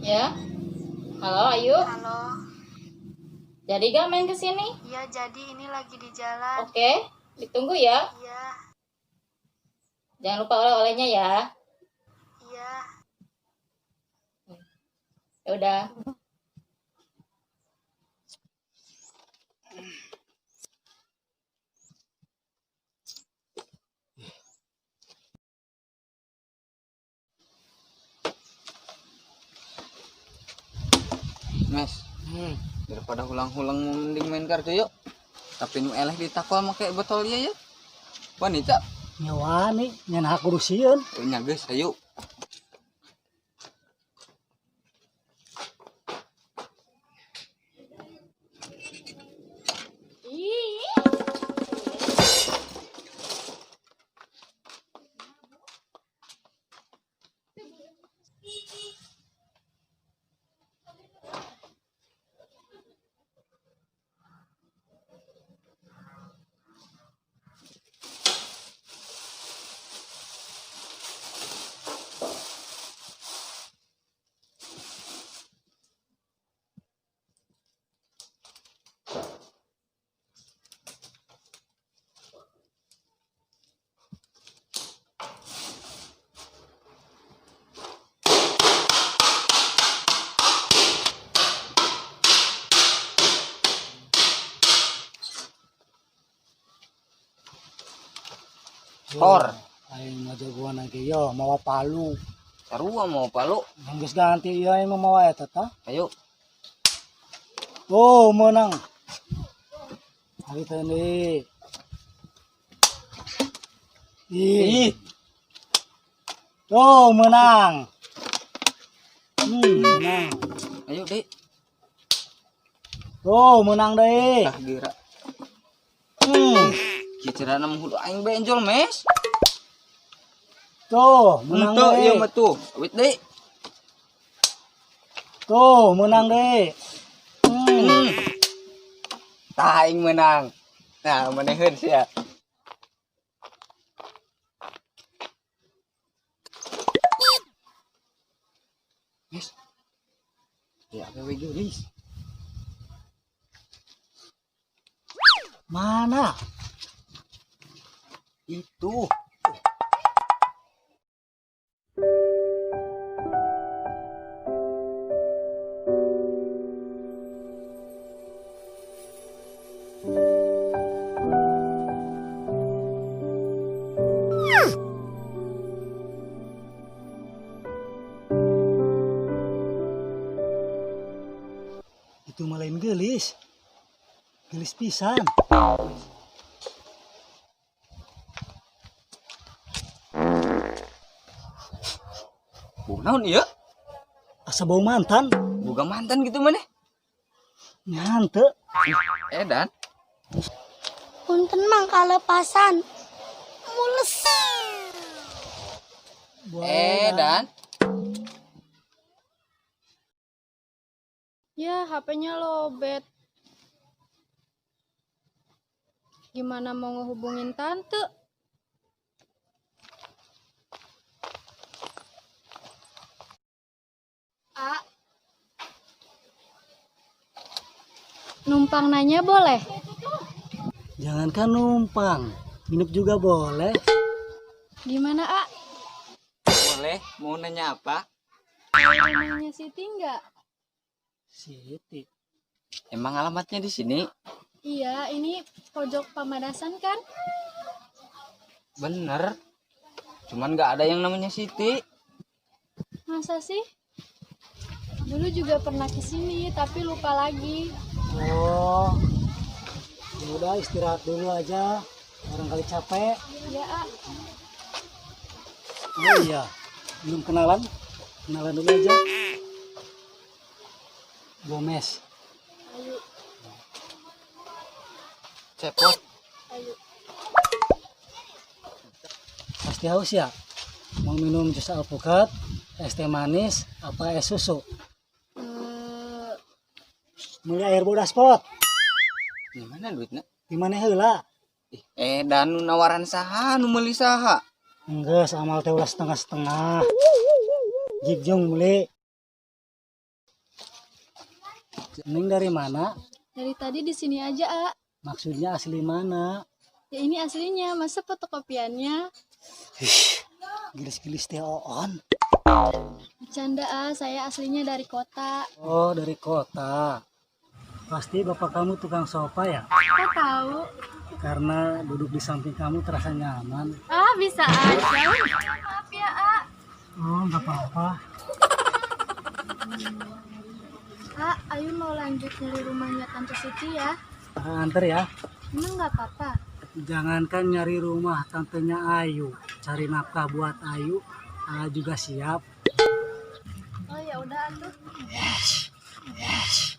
Ya. Halo Ayu. Halo. Jadi gak main ke sini? Iya, jadi ini lagi di jalan. Oke, ditunggu ya. Iya. Jangan lupa oleh-olehnya ya. Iya. Ya udah. Mes, daripada hulang-hulang mending main kartu yuk. Tapi nu eleh ditakol make botol ieu ya. Wanita. Nya wani, nyen hak kudu sieun. Nya geus ayo. Tor. Aing mah jagoan ge yo mawa palu. Sarua mawa palu. Geus ganti ieu aing mah mawa eta tah. Ayo. Oh, menang. Hari tadi. Ih. Oh, menang. Menang. Ayo, Dek. Oh, menang deh. Tah geura. Kicerana mah hudu aing benjol, Mes. Tuh, menang Henteu, deh. ieu mah tuh. Awit deui. Tuh, menang deh. Tah aing menang. Nah, maneheun sia. Mes. Ya, awewe geulis. Mana? Itu. Itu mah lain geulis. Geulis pisan. Bau naon ieu? Asa bau mantan. Boga mantan gitu maneh? Nyante. Edan. Punten mang kalepasan. Mules. Edan. Ya, HP-nya lobet. Gimana mau ngehubungin tante? A. Numpang nanya boleh? Jangankan numpang, nginep juga boleh. Gimana, A? Boleh, mau nanya apa? Rumahnya Siti nggak? Siti. Emang alamatnya di sini? Iya, ini pojok Pamadasan kan? Bener. Cuman nggak ada yang namanya Siti. Masa sih? Dulu juga pernah kesini, tapi lupa lagi. Oh, ya udah istirahat dulu aja. Barangkali capek. Ya, A. Oh iya, belum kenalan. Kenalan dulu aja. Gomez. Ayo. Cepot. Ayo. Pasti haus ya? Mau minum jus alpukat, es teh manis, apa es susu? Beli air bodas pot. Gimana duitnya? Di mana heula? Dan nu nawaran saha, nu meuli saha? Enggak, amal teh ulah setengah-setengah. Jigjong beli. Neng dari mana? Dari tadi di sini aja, A. Maksudnya asli mana? Ya ini aslinya, masa fotokopiannya? Gelis-gelis teh oon. Bercanda, A, saya aslinya dari kota. Oh, dari kota. Pasti bapak kamu tukang sofa ya? Kok tahu? Karena duduk di samping kamu terasa nyaman. Ah, bisa aja. Maaf ya, A. Oh, nggak apa-apa. A, Ayu mau lanjut nyari rumahnya Tante Siti ya. Antar ya. Emang nggak apa-apa? Jangankan nyari rumah tantenya Ayu, cari nafkah buat Ayu, A juga siap. Oh ya udah atuh. Yes. Yes.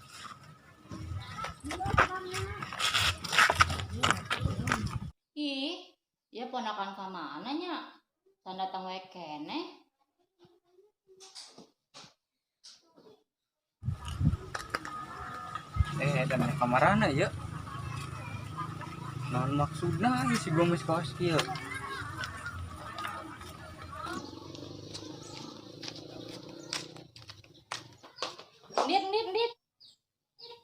Ih, dia ponakan ka mana nya? Can datang wae keneh. Dan kamarana ya. Naon maksudna ieu si Gomez kaos kieu? Dit, dit, dit.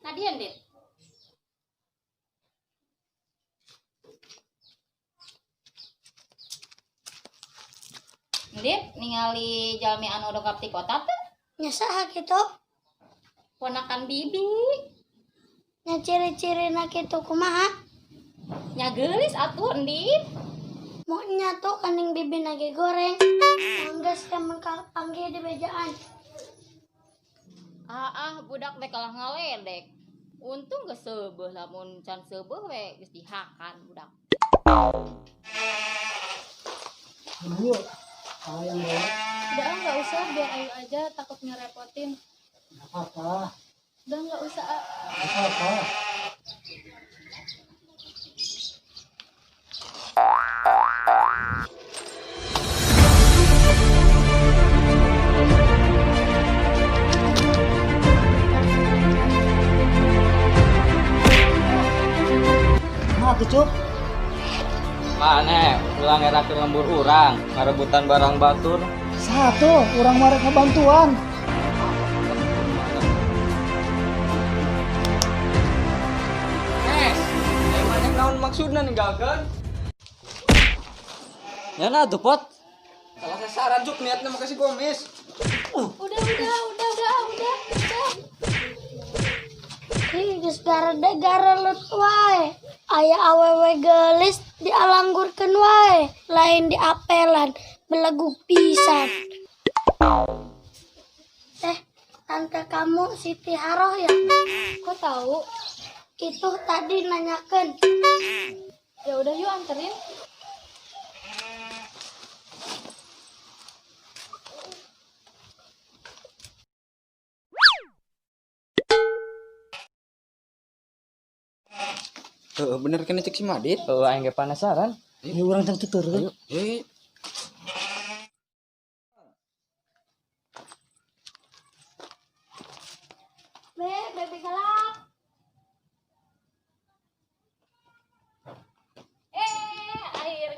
Nadia, dit. Dit, ningali jalmi anu dongkap ti kota teh? Nya saha kitu? Ponakan bibi. Nya ciri-cirina kitu kumaha? Nya geulis atuh, Ndit. Mau nya tuh kaning bibi nage goreng. Angges temen panggil di bejaan. Ah, budak teh kalah ngaledek. Untung geus seubeuh, lamun can seubeuh we geus dihakan budak. Tunggu. Kalau yang bawa. Udah ah, nggak usah, biar Ayu aja, takut ngerepotin. Nggak apa-apa. Udah nggak usah, ah. Nggak apa-apa. Nah, tuh, Cup. Mana ulang era ke lembur urang, ngarebutan barang batur. Satu, urang marek ngebantuan. Mana naon maksudna ninggalkeun? Ya nah tuh pot. Salah sasaran cuk niatna mah kasih Gomez. Udah. Ih, geus garede garelut wae. Aya awewe geulis dialanggurkeun wae, lain diapelan, belegug pisan. Tante kamu Siti Haroh ya? Kok tahu? Itu tadi nanyakeun. Ya udah yuk anterin. Bener kena cek si Madit. Aing ge penasaran. Ini urang can tutur kan. Ayo. Be, bebe galak.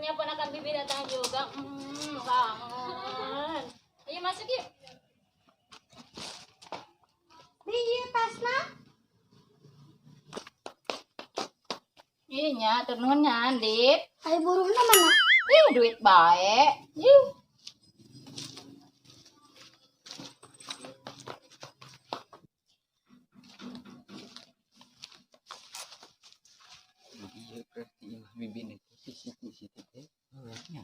Akhirnya ponakan bibi datang juga. Kangen. Ayo masuk yuk. Bi, ieu tasna. Iya nya, hatur nuhun nya, Andit. Ai buruhna mana? Ih, duit bae. Ih. Iya berarti imah bibi nih si Siti Siti teh. Nya.